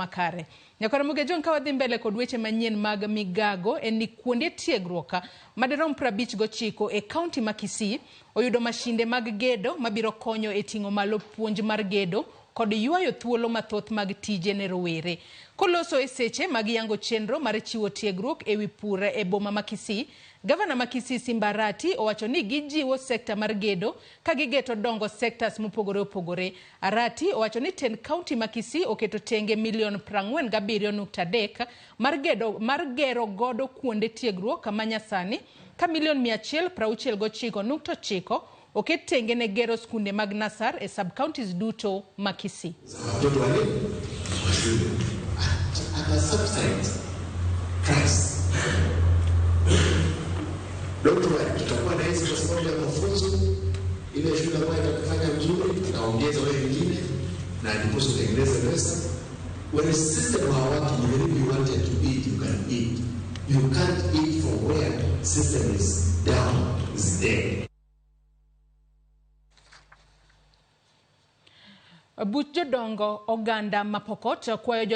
Makare. Nyakwar Muge John, ka wadhi mbele kod weche manyien mag migago en ni kuonde tiegruok madirom 59 e kaunti ma Kisii oyudo mashinde mag gedo mabiro konyo e ting'o malo puonj mar gedo kod ywayo thuolo mathoth mag tije ne rowere. Koloso e seche mag yango chenro mar chiwo tiegruok e wi pur e boma ma Kisii, Gavana ma Kisii Simba Arati owacho ni gijiwo sekta mar gedo ka gigeto dongo sectors mopogore opogore. Arati owacho ni tend kaunti ma Kisii oketo tenge milion 47.3 mar gedo mar gero godo kuonde tiegruok ma nyasani ka milion 169.9 oket tenge ne gero skunde mag nasar e sub counties duto ma Kisii. Watoto wale wa shule at a subsidized price. Don't worry, tutakuwa na hizi kwa sababu ya mafunzo. Ile shule ambayo itakufanya mzuri, tutaongeza wale wengine na ndiposa utengeneze pesa. When a system haworking, even if you wanted to eat, you can eat. You can't eat from where system is down, is dead. Buch jodongo oganda ma Pokot kwayo jo